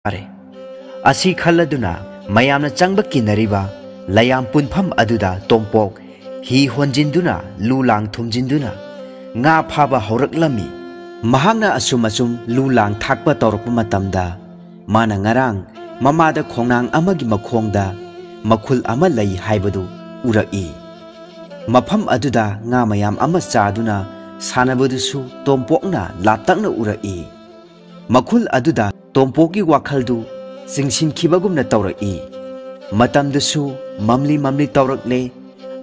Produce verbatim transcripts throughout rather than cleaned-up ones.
ꯇꯥꯔꯦ꯫ ꯑꯁꯤ ꯈꯜꯂꯗꯨꯅ ꯃꯌꯥꯝꯅ ꯆꯪꯕ ꯀꯤꯟꯅꯔꯤꯕ ꯂꯩꯌꯥꯝ ꯄꯨꯟꯐꯝ ꯑꯗꯨꯗ ꯇꯣꯝꯄꯣꯛ ꯍꯤ ꯍꯣꯟꯖꯤꯟꯗꯨꯅ, ꯂꯨ ꯂꯥꯡ ꯊꯨꯝꯖꯤꯟꯗꯨꯅ ꯉꯥ ꯐꯥꯕ ꯍꯧꯔꯛꯂꯝꯃꯤ꯫ ꯃꯍꯥꯛꯅ ꯑꯁꯨꯝ ꯑꯁꯨꯝ ꯂꯨ ꯂꯥꯡ ꯊꯥꯛꯄ ꯇꯧꯔꯛꯄ ꯃꯇꯝꯗ, ꯃꯥꯅ ꯉꯔꯥꯡ ꯃꯃꯥꯗ ꯈꯣꯡꯅꯥꯡ ꯑꯃꯒꯤ ꯃꯈꯣꯡꯗ ꯃꯈꯨꯜ ꯑꯃ ꯂꯩ ꯍꯥꯏꯕꯗꯨ ꯎꯔꯛꯏ꯫ ꯃꯐꯝ ꯑꯗꯨꯗ ꯉꯥ ꯃꯌꯥꯝ ꯑꯃ ꯆꯥꯗꯨꯅ ꯁꯥꯟꯅꯕꯗꯨꯁꯨ ꯇꯣꯝꯄꯣꯛꯅ ꯂꯥꯞꯇꯛꯅ ꯎꯔꯛꯏ꯫ ꯃꯈꯨꯜ ꯑꯗꯨꯗ ꯇꯣꯝꯄꯣꯛꯀꯤ ꯋꯥꯈꯜꯗꯨ ꯆꯤꯡꯁꯤꯟꯈꯤꯕꯒꯨꯝꯅ ꯇꯧꯔꯛꯏ꯫ ꯃꯇꯝꯗꯨꯁꯨ ꯃꯝꯂꯤ ꯃꯝꯂꯤ ꯇꯧꯔꯛꯂꯦ,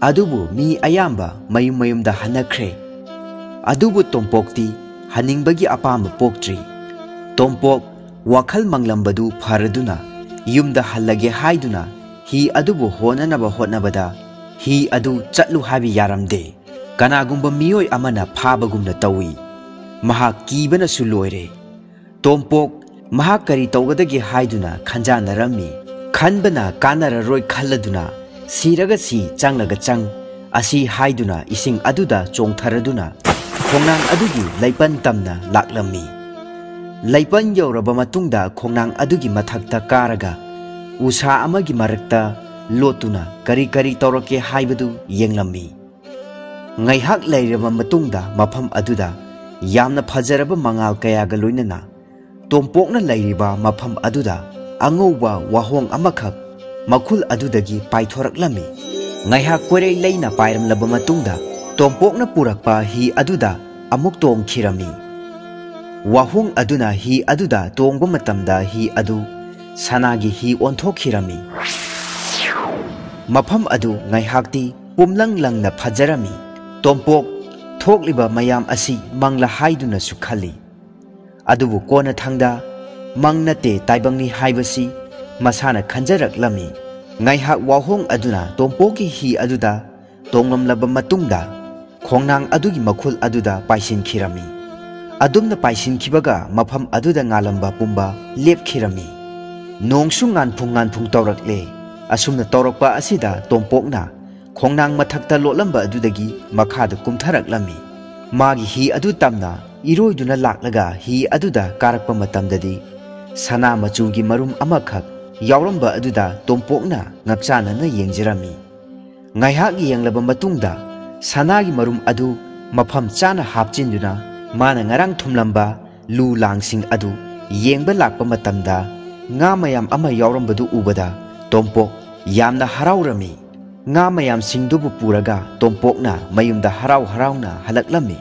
ꯑꯗꯨꯕꯨ ꯃꯤ ꯑꯌꯥꯝꯕ ꯃꯌꯨꯝ ꯃꯌꯨꯝꯗ ꯍꯟꯅꯈ꯭ꯔꯦ꯫ ꯑꯗꯨꯕꯨ ꯇꯣꯝꯄꯣꯛꯇꯤ ꯍꯟꯅꯤꯡꯕꯒꯤ ꯑꯄꯥꯝꯕ ꯄꯣꯛꯇ꯭ꯔꯤ꯫ ꯇꯣꯝꯄꯣꯛ ꯋꯥꯈꯜ ꯃꯪꯂꯝꯕꯗꯨ ꯐꯔꯗꯨꯅ ꯌꯨꯝꯗ ꯍꯜꯂꯒꯦ ꯍꯥꯏꯗꯨꯅ ꯍꯤ ꯑꯗꯨꯕꯨ ꯍꯣꯟꯅꯅꯕ ꯍꯣꯠꯅꯕꯗ ꯍꯤ ꯑꯗꯨ ꯆꯠꯂꯨ ꯍꯥꯏꯕ ꯌꯥꯔꯝꯗꯦ꯫ ꯀꯅꯥꯒꯨꯝꯕ ꯃꯤꯑꯣꯏ ꯑꯃꯅ ꯐꯥꯕꯒꯨꯝꯅ ꯇꯧꯏ꯫ ꯃꯍꯥꯛ ꯀꯤꯕꯅꯁꯨ ꯂꯣꯏꯔꯦ꯫ ꯇꯣꯝꯄꯣꯛ ꯃꯍꯥꯛ ꯀꯔꯤ ꯇꯧꯒꯗꯒꯦ ꯍꯥꯏꯗꯨꯅ ꯈꯟꯖꯥꯟꯅꯔꯝꯃꯤ꯫ ꯈꯟꯕꯅ ꯀꯥꯟꯅꯔꯔꯣꯏ ꯈꯜꯂꯗꯨꯅ ꯁꯤꯔꯒ ꯁꯤ, ꯆꯪꯂꯒ ꯆꯪ ꯑꯁꯤ ꯍꯥꯏꯗꯨꯅ ꯏꯁꯤꯡ ꯑꯗꯨꯗ ꯆꯣꯡꯊꯔꯗꯨꯅ ꯈꯣꯡꯅꯥꯡ ꯑꯗꯨꯒꯤ ꯂꯩꯄꯟ ꯇꯝꯅ ꯂꯥꯛꯂꯝꯃꯤ꯫ ꯂꯩꯄꯟ ꯌꯧꯔꯕ ꯃꯇꯨꯡꯗ ꯈꯣꯡꯅꯥꯡ ꯑꯗꯨꯒꯤ ꯃꯊꯛꯇ ꯀꯥꯔꯒ ꯎꯁꯥ ꯑꯃꯒꯤ ꯃꯔꯛꯇ ꯂꯣꯠꯇꯨꯅ ꯀꯔꯤ ꯀꯔꯤ ꯇꯧꯔꯛꯀꯦ ꯍꯥꯏꯕꯗꯨ ꯌꯦꯡꯂꯝꯃꯤ꯫ ꯉꯥꯏꯍꯥꯛ ꯂꯩꯔꯕ ꯃꯇꯨꯡꯗ ꯃꯐꯝ ꯑꯗꯨꯗ ꯌꯥꯝꯅ ꯐꯖꯔꯕ ꯃꯉꯥꯜ ꯀꯌꯥꯒ ꯂꯣꯏꯅꯅ ꯇꯣꯝꯄꯣꯛꯅ ꯂꯩꯔꯤꯕ ꯃꯐꯝ ꯑꯗꯨꯗ ꯑꯉꯧꯕ ꯋꯥꯍꯣꯡ ꯑꯃꯈꯛ ꯃꯈꯨꯜ ꯑꯗꯨꯗꯒꯤ ꯄꯥꯏꯊꯣꯔꯛꯂꯝꯃꯤ꯫ ꯉꯥꯏꯍꯥꯛ ꯀꯣꯏꯔꯩ ꯂꯩꯅ ꯄꯥꯏꯔꯝꯂꯕ ꯃꯇꯨꯡꯗ ꯇꯣꯝꯄꯣꯛꯅ ꯄꯨꯔꯛꯄ ꯍꯤ ꯑꯗꯨꯗ ꯑꯃꯨꯛ ꯇꯣꯡꯈꯤꯔꯝꯃꯤ꯫ ꯋꯥꯍꯣꯡ ꯑꯗꯨꯅ ꯍꯤ ꯑꯗꯨꯗ ꯇꯣꯡꯕ ꯃꯇꯝꯗ ꯍꯤ ꯑꯗꯨ ꯁꯅꯥꯒꯤ ꯍꯤ ꯑꯣꯟꯊꯣꯛꯈꯤꯔꯝꯃꯤ꯫ ꯃꯐꯝ ꯑꯗꯨ ꯉꯥꯏꯍꯥꯛꯇꯤ ꯄꯨꯝꯂꯪ ꯂꯪꯅ ꯐꯖꯔꯝꯃꯤ꯫ ꯇꯣꯝꯄꯣꯛ ꯊꯣꯛꯂꯤꯕ ꯃꯌꯥꯝ ꯑꯁꯤ ꯃꯪꯂꯥ ꯍꯥꯏꯗꯨꯅꯁꯨ ꯈꯜꯂꯤ꯫ ꯑꯗꯨꯕꯨ ꯀꯣꯟꯅꯊꯪꯗ ꯃꯪ ꯅꯠꯇꯦ, ꯇꯥꯏꯕꯪꯅꯤ ꯍꯥꯏꯕꯁꯤ ꯃꯁꯥꯅ ꯈꯟꯖꯔꯛꯂꯝꯃꯤ꯫ ꯉꯥꯏꯍꯥꯛ ꯋꯥꯍꯣꯡ ꯑꯗꯨꯅ ꯇꯣꯝꯄꯣꯛꯀꯤ ꯍꯤ ꯑꯗꯨꯗ ꯇꯣꯡꯂꯝꯂꯕ ꯃꯇꯨꯡꯗ ꯈꯣꯡꯅꯥꯡ ꯑꯗꯨꯒꯤ ꯃꯈꯨꯜ ꯑꯗꯨꯗ ꯄꯥꯏꯁꯤꯟꯈꯤꯔꯝꯃꯤ꯫ ꯑꯗꯨꯝꯅ ꯄꯥꯏꯁꯤꯟꯈꯤꯕꯒ ꯃꯐꯝ ꯑꯗꯨꯗ ꯉꯥꯜꯂꯝꯕ ꯄꯨꯝꯕ ꯂꯦꯞꯈꯤꯔꯝꯃꯤ꯫ ꯅꯣꯡꯁꯨ ꯉꯥꯟꯐꯨꯡ ꯉꯥꯟꯐꯨꯡ ꯇꯧꯔꯛꯂꯦ꯫ ꯑꯁꯨꯝꯅ ꯇꯧꯔꯛꯄ ꯑꯁꯤꯗ ꯇꯣꯝꯄꯣꯛꯅ ꯈꯣꯡꯅꯥꯡ ꯃꯊꯛꯇ ꯂꯣꯠꯂꯝꯕ ꯑꯗꯨꯗꯒꯤ ꯃꯈꯥꯗ ꯀꯨꯝꯊꯔꯛꯂꯝꯃꯤ꯫ ꯃꯥꯒꯤ ꯍꯤ ꯑꯗꯨ ꯇꯝꯅ ꯏꯔꯣꯏꯗꯨꯅ ꯂꯥꯛꯂꯒ ꯍꯤ ꯑꯗꯨꯗ ꯀꯥꯔꯛꯄ ꯃꯇꯝꯗꯗꯤ ꯁꯅꯥ ꯃꯆꯨꯒꯤ ꯃꯔꯨꯝ ꯑꯃꯈꯛ ꯌꯥꯎꯔꯝꯕ ꯑꯗꯨꯗ ꯇꯣꯝꯄꯣꯛꯅ ꯉꯛꯆꯥꯅꯅ ꯌꯦꯡꯖꯔꯝꯃꯤ꯫ ꯉꯥꯏꯍꯥꯛ ꯌꯦꯡꯂꯕ ꯃꯇꯨꯡꯗ ꯁꯅꯥꯒꯤ ꯃꯔꯨꯝ ꯑꯗꯨ ꯃꯐꯝ ꯆꯥꯅ ꯍꯥꯞꯆꯤꯟꯗꯨꯅ ꯃꯥꯅ ꯉꯔꯥꯡ ꯊꯨꯝꯂꯝꯕ ꯂꯨ ꯂꯥꯡꯁꯤꯡ ꯑꯗꯨ ꯌꯦꯡꯕ ꯂꯥꯛꯄ ꯃꯇꯝꯗ ꯉꯥ ꯃꯌꯥꯝ ꯑꯃ ꯌꯥꯎꯔꯝꯕꯗꯨ ꯎꯕꯗ ꯇꯣꯝꯄꯣꯛ ꯌꯥꯝꯅ ꯍꯔꯥꯎꯔꯝꯃꯤ꯫ ꯉꯥ ꯃꯌꯥꯝꯁꯤꯡꯗꯨꯕꯨ ꯄꯨꯔꯒ ꯇꯣꯝꯄꯣꯛꯅ ꯃꯌꯨꯝꯗ ꯍꯔꯥꯎ ꯍꯔꯥꯎꯅ ꯍꯜꯂꯛꯂꯝꯃꯤ꯫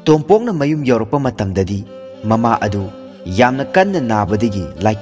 ꯇꯣꯝꯄꯣꯛꯅ ꯃꯌꯨꯝ ꯌꯧꯔꯛꯄ ꯃꯇꯝꯗꯗꯤ ꯃꯃꯥ ꯑꯗꯨ ꯌꯥꯝꯅ ꯀꯟꯅ ꯅꯥꯕꯗꯒꯤ ꯂꯥꯏꯀꯠ